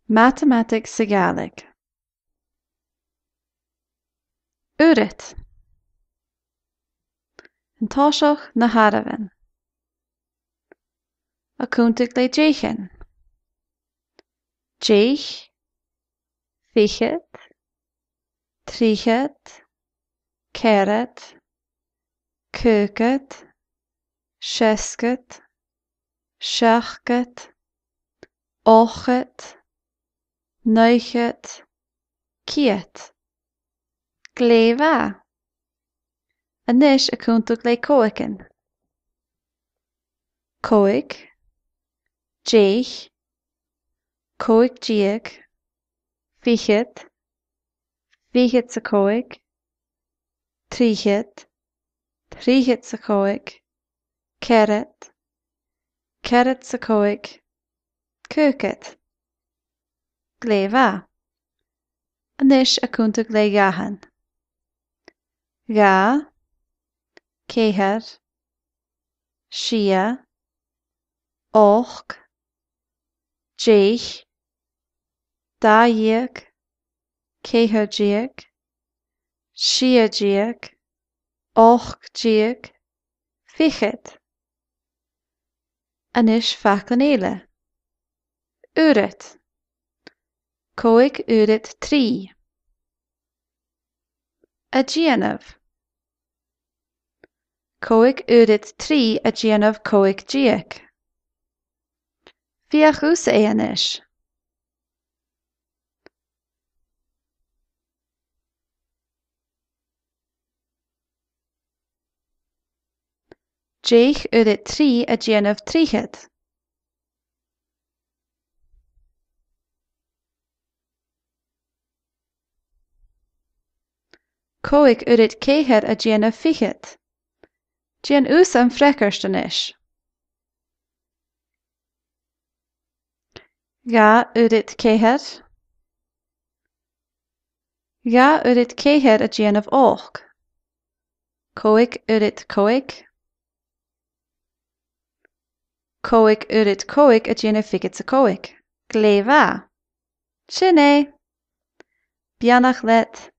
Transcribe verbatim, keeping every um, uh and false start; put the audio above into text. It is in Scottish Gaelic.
Matamataig sa Ghàidhlig. Uiread. An toiseach, na h-àireamhan. A' cunntadh le deichean. Deich, fichead, trithead, ceathrad, caogad, seasgad, seachdad, ochdad, naochad, ceud. Glè mhath. A-nis a' cunntadh le còigean. Còig, deich, còig deug, fichead, fichead 's a còig, trithead, trithead 's a còig, ceathrad, ceathrad 's a còig, caogad. Glè mhath. A-nis a' cunntadh le dhàthan. Dhà, ceithir, sia, ochd, deich, dà dheug, ceithir deug, sia deug, ochd deug, fichead. A-nis faclan eile. Uiread. Còig uiread trì. A' dèanamh. Còig uiread trì a' dèanamh còig deug. Feuch thusa e a-nis. Deich uiread trì a' dèanamh trithead. Còig uiread ceithir a' dèanamh fichead. Dèan thusa am freagairt a-nis. Dhà uiread ceithir. Dhà uiread ceithir a' dèanamh ochd. Còig uiread còig. Còig uiread còig a' dèanamh fichead 's a còig. Glè mhath. Sin e. Beannachd leat.